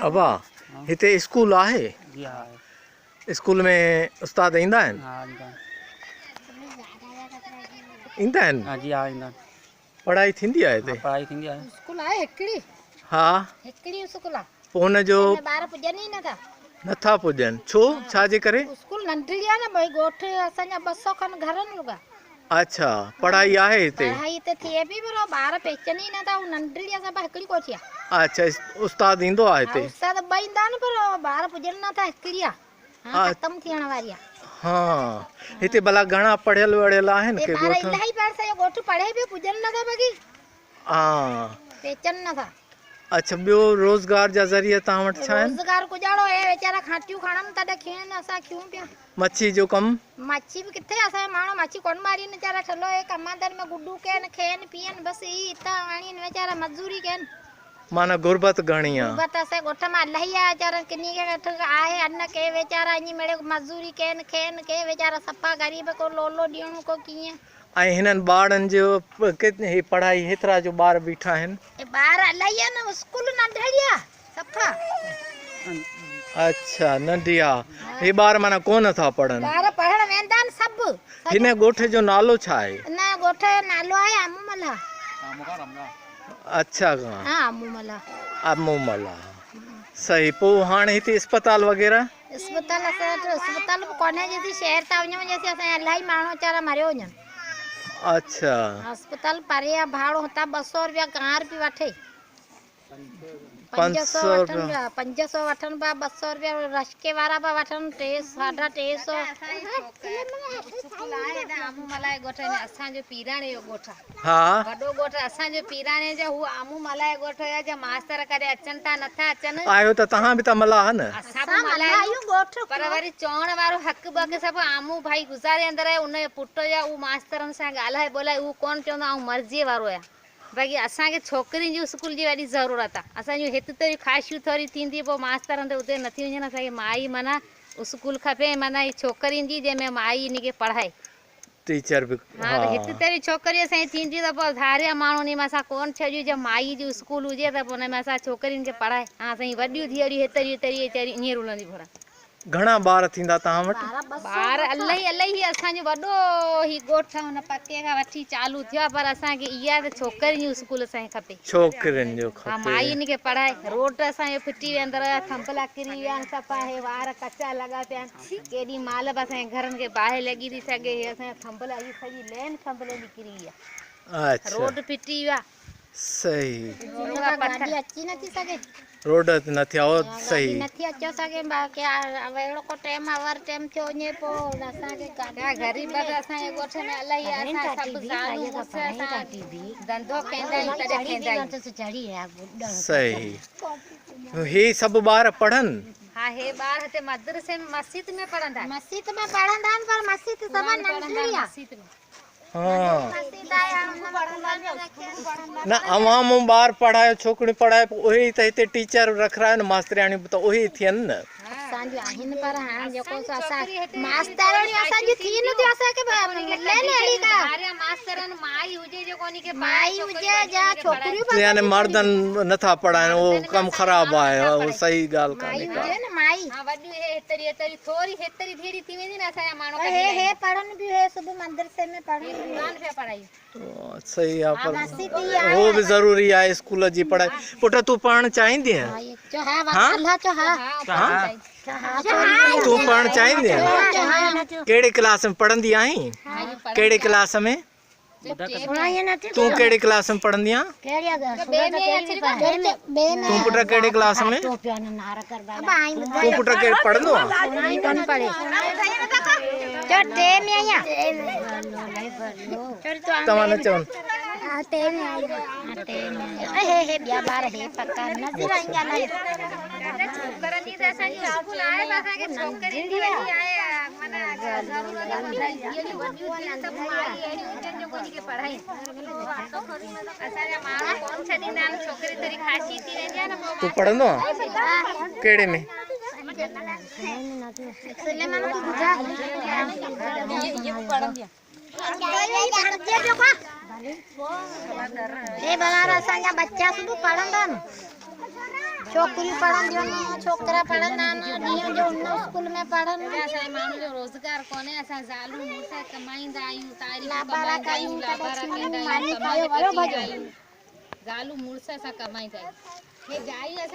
ابا هتي اسڪول آهي؟ جي ها آهي. اسڪول ۾ استاد ايندا آهن؟ ها ايندا آهن. ايندا آهن؟ ها جي ها ايندا آهن. پڙهائي ٿيندي آهي هتي؟ ها پڙهائي ٿيندي آهي. اسڪول آهي هڪڙي. ها. هڪڙي اسڪول آهي. پوء ان جو ان ۾ ٻار پڄن ئي نٿا. نٿا پڄن ڇو؟ ڇا جي ڪري؟ اسڪول ننڍڙي آهي نه ڀئي ڳوٺ اسان جا 200 کن گهر آهن رڳا. اڇا پڙهائي آهي هتي؟ پڙهائي هتي ٿئي پئي پر ٻار پهچن ئي نٿا. هو ننڍڙي آهي سڀ هڪڙي ڪوٺي آهي. اڇا استاد ايندو آهي هتي؟ ها استاد ٻه ايندا آهن پر ٻار پڄن نٿا هڪڙي آهي. ها ختم ٿيڻ واري آهي. ها هتي ڀلا گهڻا پڙهيل وڙهيل آهن ڪي ڳوٺ؟ ٻار الاهي پڙهيل سڄو ڳوٺ پڙهي پيو پڄن نٿا باقي. ها پهچن نٿا. اڇا ٻيو روزگار جا ذريعا توهان وٽ ڇا آهن؟ روزگار ڪجاڙو اهي ويچارا کانٽيون کڻن تڏهن کين اسان کيون پيا. مڇي جو ڪم؟ مڇي به ڪٿي اسان جا ماڻهو مڇي ڪونه مارين ويچارا ٺلهو اهي ڪماندن ۾ گڊو ڪين کين پيئن بس اهي هتان آڻين ويچارا مزوري ڪين. معنيٰ غربت گهڻي آ. غربت اسان جي ڳوٺ مان الاهي آ ويچارن ڪني کي ڳٺ آهي ان ڪي ويچارا اڃي مڙي مزوري ڪين کين ڪي ويچارا صفا غريب ڪو لولو ڏيڻو ڪو ڪيئن. ۽ هنن ٻارڙن جو هي پڙهائي هيترا جو ٻار بيٺا آهن. هي ٻار الاهي آهن اسڪول ننڍڙي آ صفا. اڇا ننڍي آ هي ٻار معنيٰ ڪونه ٿا پڙهن. ٻار پڙهڻ ويندا آهن سڀ. هن ڳوٺ جو نالو ڇا آهي؟ هن ڳوٺ جو نالو آهي آمو ملاح. اڇا ها آمو ملاح. آمو ملاح صحيح پوء هاڻي هتي اسپتال وغيره؟ اسپتال اسان وٽ اسپتال به ڪونهي جيسين شهر ٿا وڃون جيسين اسان جا الاهي ماڻهو ويچارا مريو وڃن. اڇا. اسپتال پري آ ڀاڙو هتان 200 روپيا ڪار پي وٺي. 500 وٺن پيا 500 وٺن پيا 200 روپيا رشڪي وارا پيا وٺن ٽي ساڍا ٽي سو. اسڪول آهي ته آمو ملاح ڳوٺ ۾ اسان جو پيراڻي جو ڳوٺ آ. ها. وڏو ڳوٺ اسان جو پيراڻي جو هو آمو ملاح ڳوٺ جا جا ماستر ڪڏهن اچن ٿا نٿا اچن. آهيو ته توهان به ته ملاح نه. اسان به ملاح آهيون پر وري چوڻ وارو حق بڪ سڀ آمو ڀائي گذاري اندر آهي ان جو پٽ يا اهو ماسترن سان ڳالهائي ٻولائي اهو ڪونه چوندو آئون مرضيء وارو آهيان. باقي اسان کي ڇوڪرين جي اسڪول جي وڏي ضرورت آ. اسان جون هت توريون خواهشون ٿوري ٿيندي پوء ماسترن تي اتي نٿي وڃن اسان کي مائي معنيٰ اسڪول کپي معنيٰ هي ڇوڪرين جي جنهن ۾ مائي انهي کي پڙهائي. ٽيچر به ها ته هت توريون ڇوڪريون اسان جي ٿينديون ته پوء ڌاريا ماڻهو انهي ۾ اسان ڪونه ڇڏيون جي مائي جي اسڪول هجي ته پوء ان ۾ اسان ڇوڪرين کي پڙهائي ها اسان جي وڏيون ڌيئڙيون هيتريون هيتريون ويچاريون ائين رلنديون ڦرن. گهڻا ٻار ٿيندا توهان وٽ؟ ٻار الائي الائي هي اسان جو وڏو هي ڳوٺ هن پڪي کان وٺي چالو ٿيو آهي پر اسان کي اها ته ڇوڪرين جو اسڪول اسان کي کپي. ڇوڪرين جو کپي. ها مائي ان کي پڙهائي. روڊ اسان جو ڦٽي ويو اندر جا ٿنڀلا ڪري ويا آهن صفا هي وار ڪچا لڳا پيا آهن ڪيڏي مهل به اسان جي گهرن کي باهه لڳي ٿي سگهي هي اسان جا ٿنڀلا هي سڄي لين ٿنڀلن جي ڪري وئي آهي. اڇا. روڊ ڦٽي ويو آهي. صحيح. گاڏي اچي نٿي سگهي. روڊ نٿي آهو صحيح. گاڏي نٿي اچي سگهي باقي اهڙو ڪو ٽيم اوور ٽيم ٿيو وڃي پو اسان کي گاڏي غريب به اسان جي ڳوٺ ۾ الاهي آهي اسان سڀ زالون مڙس اسان ڌنڌو ڪندا آهيون تڏهن کائيندا آهيون. صحيح هي سڀ ٻار پڙهن. ها هي ٻار هتي مدرسي ۾ مسجد ۾ پڙهندا آهن. مسجد ۾ پڙهندا آهن پر مسجد سڀ ننڍڙي آهي. نه اوهان مون ٻار پڙهايو ڇوڪريون پڙهايو پوء اهي ئي ته هتي ٽيچر رکرايو نه ماسترياڻيون به ته اهي ئي ٿين نه. اسان جون آهن پر هاڻ جيڪو سو اسان ماسترڻيون اسان جون ٿي نه ٿيون اسان کي ملي نه اهڙي ڪا مائي هجي يا ڇوڪريون به يعني مردن نٿا پڙهائن اهو ڪم خراب آهي اهو صحيح ڳالهه ڪانهي ڪا. مائي هجي نه مائي. هي هي پڙهن پيون هي صبح مدرسي ۾ پڙهن پيون. صحيح آ پر هو به ضروري آهي اسڪول جي پڙهائي. پٽ تون پڙهڻ چاهيندينء؟ ها تون پڙهڻ چاهيندينء؟ ڪهڙي ڪلاس ۾ پڙهندي آهين؟ ڪهڙي ڪلاس ۾؟ تون ڪهڙي ڪلاس ۾ پڙهندي آهين؟ تون پٽ ڪهڙي ڪلاس ۾؟ تون پٽ ڪهڙي پڙهندو آهين؟ توهان نه چون. تون پڙهندو آهين؟ ڪهڙي ۾؟ छोकिरियूं पढ़ंदियूं आहिनि, छोकिरा पढ़ंदा आहिनि, ॾींहं जो हुन स्कूल में पढ़नि। असांजे माण्हू जो रोज़गार कोन्हे, असां ज़ालूं मुड़ुस कमाईंदा आहियूं, तारीफ़ लाबारा कमाईंदा आहियूं, कयूं, लाबारा कॾहिं कंदा मानी आहियूं, कयो, कमाई वयो भॼो। ज़ालूं मुड़ुस असां कमाईंदा आहियूं। हे जाई असां।